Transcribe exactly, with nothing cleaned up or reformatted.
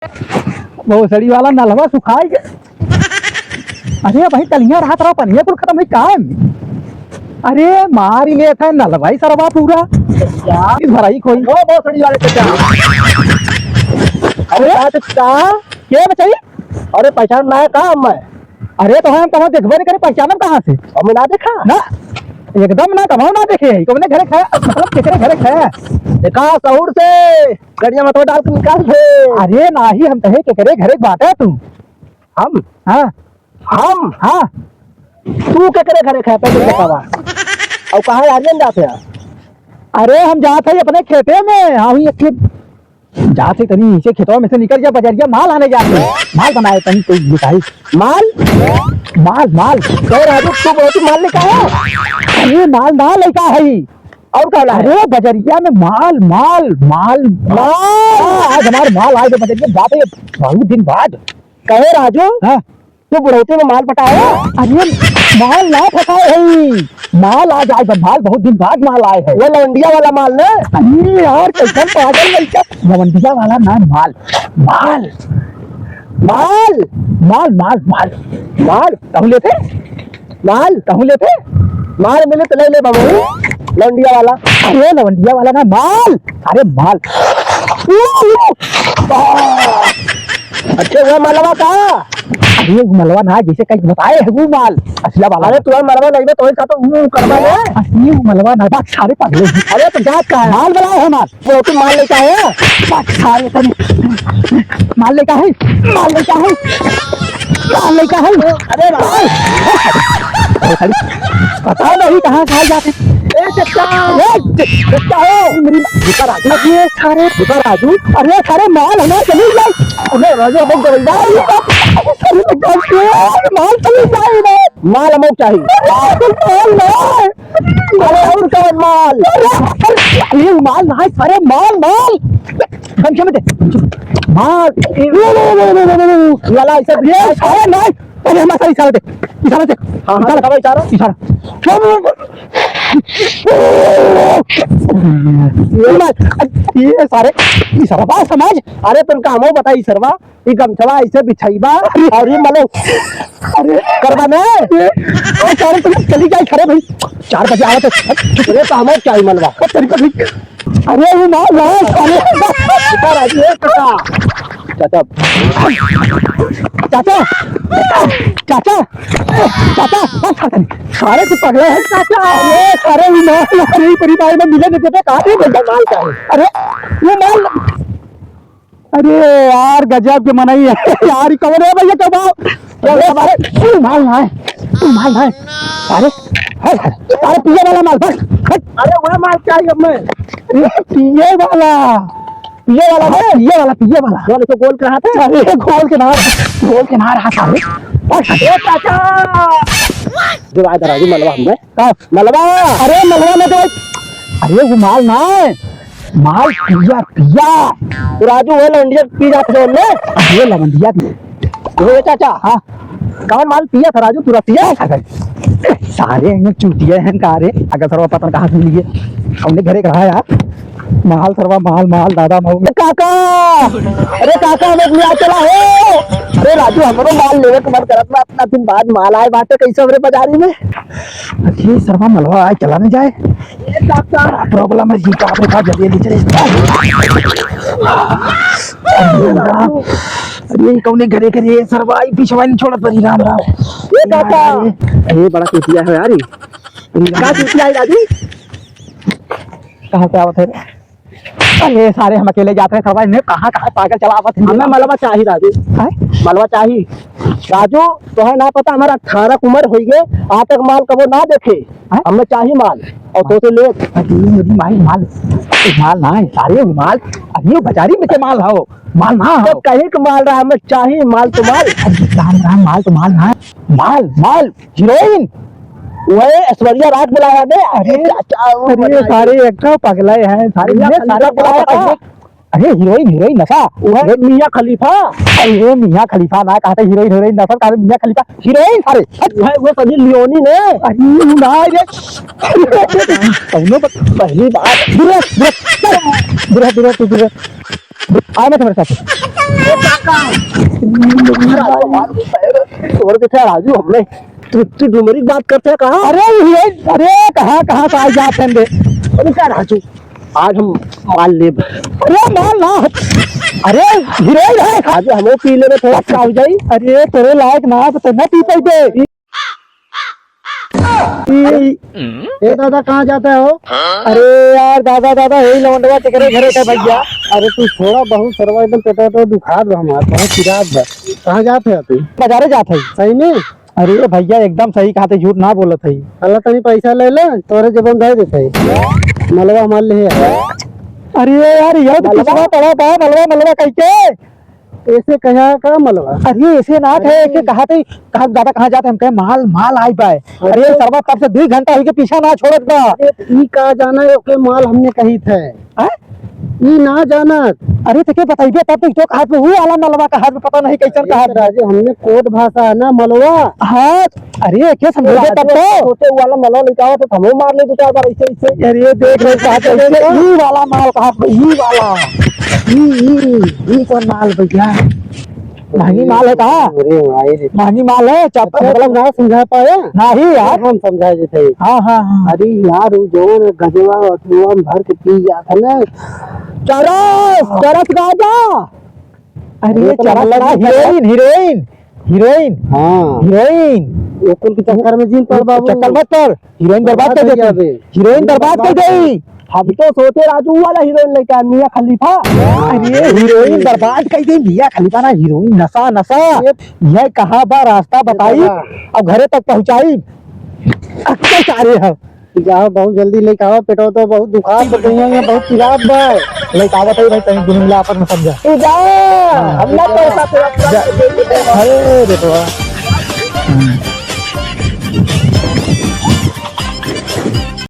भोसड़ी वाला नलवा सुखाई के। अरे भाई, कलिया रात रहा, पनिया कुल खतम है का? अरे मारी लेत है नलवा ही सरवा पूरा। क्या? इस भराई खोई। ओ भोसड़ी वाले चाचा। अरे का चाचा? के बचाई? अरे पहचान ना है का मैं? अरे तो हम तोहरा देखबे नहीं करे, पहचानब कहाँ से? हमें ना देखा? ना, एकदम ना, कमाओ ना देखे। कौने घरे खाया? मतलब केकरे घरे खाया? देखा सहूर से, गड़िया में तो डाल के निकाल दे। अरे नाही, हम कहे केकरे घरे बाटे तू? हम? हाँ। हम? हाँ। तू केकरे घरे खाया पहले बतावा? और कहाँ आर्यन जाते हैं? अरे हम जात है अपने खेते में, हाँ, वही एक खेत जात है, तनी नीचे खेतवा में से निकल जा, बजरिया माल आने जात है, माल बनाए तनी कोई मिठाई। माल? माल, माल। कह रहा तू, तू बहुत माल लेकर आया? अरे माल ना लेकर है। और का ला है? अरे बजरिया में माल, माल, माल, माल। हाँ, आज हमार माल आए थे बजरिया, जाते हैं बहुत दिन बाद। कहे राजू, हाँ। तू बुढ़ौती में माल पटाए? अरे माल ना पटाए है, माल आज आए बा, माल बहुत दिन बाद माल आए है। वो लवंडिया वाला माल ना? अरे यार कैसन पागल लड़का, लवंडिया वाला ना माल, माल, माल, माल, माल, माल, माल। कहूँ लेते? माल? कहूँ लेते? माल मिले तो ले ले बाबू, लवंडिया वाला। अरे लवंडिया वाला ना माल, अरे माल। अच्छे हुआ मालवा का? अरे वो मलवा ना, जैसे कहीं बताए है वो माल, असला वाला। अरे तुम्हारा मलवा नहीं बा, तो ऐसा तो वो करवा ले। असली वो मलवा ना, बात सारे पागल हैं। अरे तो जात का है? माल वाला है माल। वो तो माल लेकर आया। बात सारे तनी। माल लेकर है, माल लेकर है, माल लेकर है। अरे भाई। पता नहीं कहाँ से आ जाते। ए, चच्चा। ए, च-, चच्चा हो। मेरी बेटा राजू। अरे, सारे। बेटा राजू। अरे, सारे माल हमारे चली जाए। अरे, राजू, हम गरीब हैं। अरे, माल चली जाए रे। माल हमको चाहिए। अरे, माल ना। अरे, और कौन माल? अरे, अरे, माल ना, सारे माल, माल। गमछे में दे। माल। ए, लो, लो, लो। लाला, इसे ये सारे ना। अरे, हमारे साथ इशारा दे, इशारा दे। हाँ, हाँ, इशारा। दिखावा इशारा। इशारा। ये मार, ये सारे, इशारा, बात समझ। अरे, तुमका हमो बताई, सरवा, ये गमछवा ऐसे बिछाइबा, और ये मलो। अरे, करवा ना। ये, अरे, सारे, तुम चली जाए, खड़े भाई। चार बजे आवत है। अरे, तो हमो क्या ही मलवा? ओ, तेरी पगली। अरे, वो मार, मार, अरे। चाचा, चाचा। चाचा, चाचा, चाचा, बस खत्म। सारे तू पगला है, चाचा। अरे, सारे वो मार, अरे, ये परिवार में मिले नहीं देते, कहाँ से भैया माल का है? अरे, वो माल, अरे यार, गजब के मनई है यार, ये कौन है भैया, कब आओ? अरे, अरे, तू माल ना है, तू माल ना है। अरे, है, है, अरे, पिए वाला माल, बस, हट। अरे, वह माल चाहिए हमें। अरे, पिए वाला, पिए वाला, अरे, पिए वाला, पिए वाला। बोल, इसको गोल कहाँ था? अरे, गोल के ना, गोल के ना रहा था, अरे। बस, हट। ए, चाचा। जो आया था राजू, मलवा हमने। का? मलवा। अरे, मलवा में तो, अरे, वो माल ना है। माल पिया, पिया। तो राजू, वो लौंडिया पी जात हो ने? ये लवंडिया पी। ओ चाचा। हाँ। कौन माल पिया था राजू, तू रसिया? सारे हैं चूतिया हैं का रे? अगर सरवा पता कहाँ से मिली है। हमने घरे कहा यार। माल सरवा, माल, माल, दादा, माल। काका! अरे काका, हमें लिया चला हो। अरे राजू, हमरो माल लेवे के मन करत बा, इतना दिन बाद माल आए बाटे, कैसे हमरे बाजारी में? अरे सरवा, मलवा आए, चला नहीं जाए। ये काका। बड़ा problem है जी, बाप रे बाप, जल्दी, जल्दी चले। अरे, कौने घरे, घरे, सरवा, ई पिछवा नहीं छोड़त बनी, राम, राम। ये काका। अरे, बड़ा चूतिया है यार, ये। का चूतिया है, दादी? कहाँ से आवत है रे? अरे, सारे हम अकेले जात रहे, सरवा, इन्हें कहाँ, कहाँ पागल चलावत है? हमें मलवा चाही, दादी। हैं? मलवा चाही। राजू, तोहे ना पता, हमारा अठारह के उम्र होई गए, आज तक माल कबो ना देखे। हैं? हमें चाही माल, और तो से ले। अरे, मेरी माई, माल, माल ना है, सारे माल, अरे, बाजारी में से माल हो, माल ना हो। तो कहीं का माल रहा, हमें चाही माल तो माल। अरे, राम, राम, माल तो माल ना है, माल, माल, हीरोइन। वही ऐश्वर्या राय बुलाया ने। अरे, चाचा, अरे, सारे एक तो पगले हैं, सारे ये ये सारे पगला है। अरे हीरोइन, हीरोइन नशा। वह मियाँ खलीफा। अरे मियाँ खलीफा ना कहते, हीरोइन, हीरोइन नशा कहते, मियाँ खलीफा। हीरोइन सारे। वह, वह सनी लियोनी ने। अरे उ ना रे। कौनो प-, पहली बार। दूर रह, दूर रह, दूर रह, दूर रह, तू दूर रह। आ मत हमारे साथ। तोर के क्या राजू, हमने तू, तू डुमरी की बात करते हैं कहाँ? अरे हीरोइन, अरे कहाँ, कहाँ से आ जात हैं बे? अरे क्या राजू, आज हम माल लेब। अरे माल ना, अरे हीरोइन है। आज हमो पी लेबे, थोड़ा सा हो जाई। अरे तोरे लायक ना, तो ना पी पाइबे। ए दादा, कहाँ जाता है हो? अरे यार दादा, दादा, यही लवंडवा तेकरे घरे का भैया। अरे तू थोड़ा बहुत सरवा एकदम पेटवा तो दुखात बा हमार, बहुत पिरात बा। कहाँ जात है तू? बाजारे जात है। सही में? अरे भैया एकदम सही कहा थे, झूठ ना बोलत है। अल्लाह तनी पैसा ले ले, तोरे जेब में धर देते है। मलवा हमार ले है। अरे यार, यह तो मलवा? पिछवा पड़ा बा, मलवा, मलवा कह के। ऐसे कहा का मलवा? अरे ऐसे ना कहे अरे। कि कहा थे, कहा दादा कहाँ जाते, हम कहे माल, माल आई पाए। अरे अच्छा। सरवा तब से दो घंटा हुई के पीछा ना छोड़त बा। अरे ई का जाना है, ओके माल हमने कही थे। हैं? ई ना जानत। अरे तो के बताइबे तब तो, तो कहा थे वो वाला मलवा कहा थे, पता नहीं कैसन अरे कहा तो थे। राजे, हमने कोड भाषा है ना मलवा। हाँ, अरे के समझे राजे तब तो। सोचे वो वाला मलवा लेके आवा तो हमो मार ले दो चार बार ऐसे ऐसे। अरे देख रहे कहा थे ऐसे, ई वाला माल कहा थे, ई वाला। ई, ई, ई कौन माल भैया? महंगी माल है का? अरे भाई रे। महंगी माल है, चप्पल अच्छा, मतलब तू ना समझा पाया? नहीं यार। हम समझा देते हैं। हाँ, हाँ, हाँ। अरे यार, वो जवन गजवा अथुआ में भर के पी जात है ना। चरस, चरस गाजा। अरे, अरे, तो चरस मतलब ना, नहीं हीरोइन, हीरोइन, हीरोइन। हाँ। हीरोइन। वो कुल के चक्कर में जिन पड़ बाबू। चक्कर मत पड़। हीरोइन बर्बाद बर्बाद कर हो देती। गया बे। हीरोइन बर्बाद कर बर्बाद। गई। हम तो सोचे राजू वाला हीरोइन लेके आए, मियाँ खलीफा। अरे हीरोइन बर्बाद कर दी, मियाँ खलीफा ना, हीरोइन नशा, नशा। ये ये कहाँ बा, रास्ता बताई, बाबा। अब घरे तक पहुँचाई। अक्के सारे हम। जाओ, बहुत जल्दी लेके आओ, पेटवा तो बहुत दुखात बा, कहीं यहाँ बहुत पिरात बा। लेके आवत है भाई, कहीं दुनिया आपस में समझा। तू जा, हाँ। हम ना पैसा तेरा जा। अरे बेटवा। हम्म।